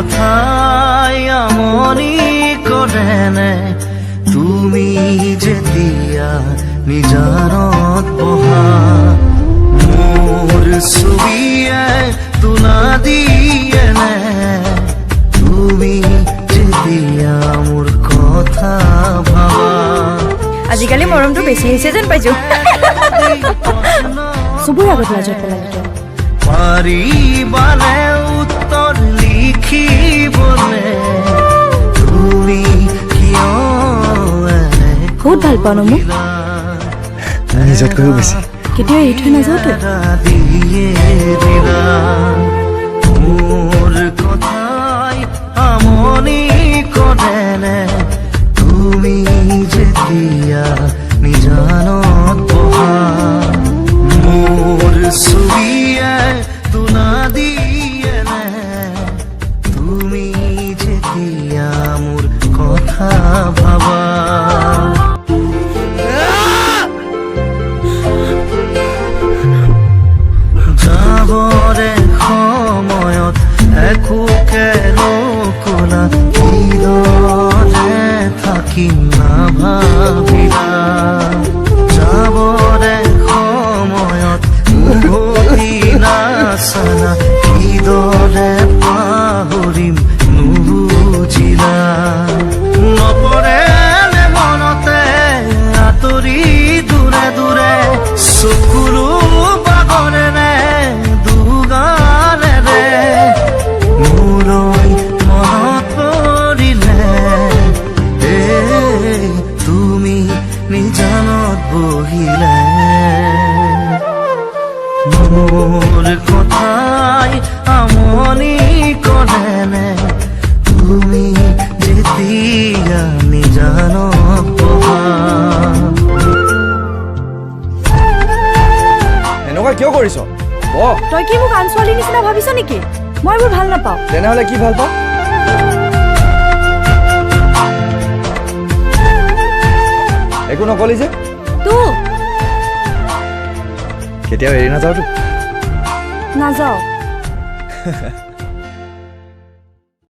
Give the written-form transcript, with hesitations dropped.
কথাই আমনি কৰেনে? তুমি যেতিয়া নিজানত বহা, মোৰ ছবিয়ে দোলা দিয়েনে? তুমি যেতিয়া মোৰ কথা ভাবা। আজিকালি মৰমটো বেছি হৈছে যেন পাইছো। চবৰে আগত লাজত পেলালি তই। পাৰিবানে উত্তৰ লিখিবলে? তুমি কিয় এনে বহুত ভাল পাওঁ ন মোক? নিজতকৈও বেছি। কেতিয়াও এৰি থৈ নাযাওঁতো। দিয়ে দিলা। মোৰ কথাই আমনি কৰেনে? তুমি যেতিয়া নিজানত বহা, মোৰ ছবিয়ে দোলা দিয়েনে? তুমি যেতিয়া মোৰ কথা ভাবা। যাবৰে সময়ত একোকে নকলা, কিদৰে থাকিম নাভাবিলা। যাবৰে সময়ত উভতি নাচালা, কিদৰে পাহৰিম নুবুজিলা। নপৰে মনতে আঁতৰি দূৰে দূৰে, চকুলো বাগৰেনে দুগালেৰে, মোলৈ মনত পৰিলে এ তুমি নিজানত বহিলে। মোৰ কথাই আমনি কৰেনে? তুমি যেতিয়া নিজানত বহা। এনেকুৱা কিয় কৰিছ? বহ। তই কি মোক আন ছোৱালীৰ নিচিনা ভাবিছ নেকি? মই এইবোৰ ভাল নাপাওঁ। তেনেহ'লে কি ভাল পাওঁ? একো নকলি যে? তোক। কেতিয়াও এৰি নাযাওঁতো? নাযাওঁ।